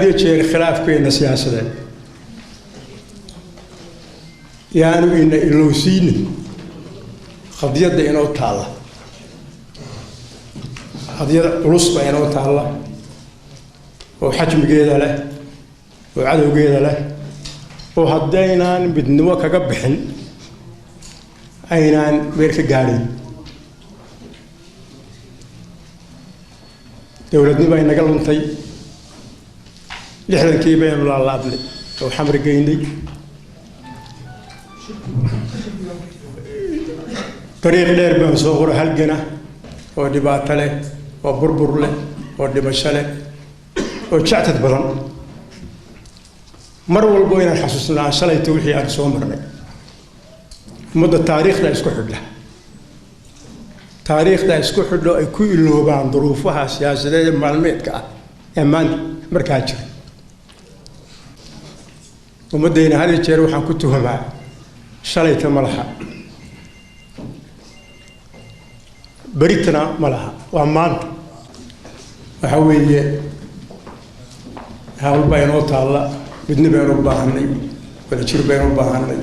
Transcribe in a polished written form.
Jeer khilaafkeena siyaasadeed yaanu ina ilowsiinin qadiyadda inoo taalla, qadiyad culus baa inoo taalla oo xajmigeeda leh oo cadowgeeda leh, oo haddaynaan midnimo kaga bixin aynaan meel ka gaadhayn. Dowladnimo ay naga luntay 60kii baynu laalaabnay oo xamri geynay, dariiq dheer baan soo qoro halgana oo dhibaato leh oo burbur leh oo dhimasho leh oo jectad badan. Mar walbo inaan xasuusnaa shalayto wixii aan soo marnay. Ummadda taariikhda isku xidha, taariikhda isku xidho ay ku iloobaan duruufaha siyaasadeed ee maalmeedka ah ee maanta markaa jira. Ummaddayna had iyo jeer waxaan ku tuhumaa shalayta ma laha, beritana ma laha, waa maanta. Waxa weeye hawl baa inoo taalla, midni baynu u baahanay, wadajir baynu u baahanay,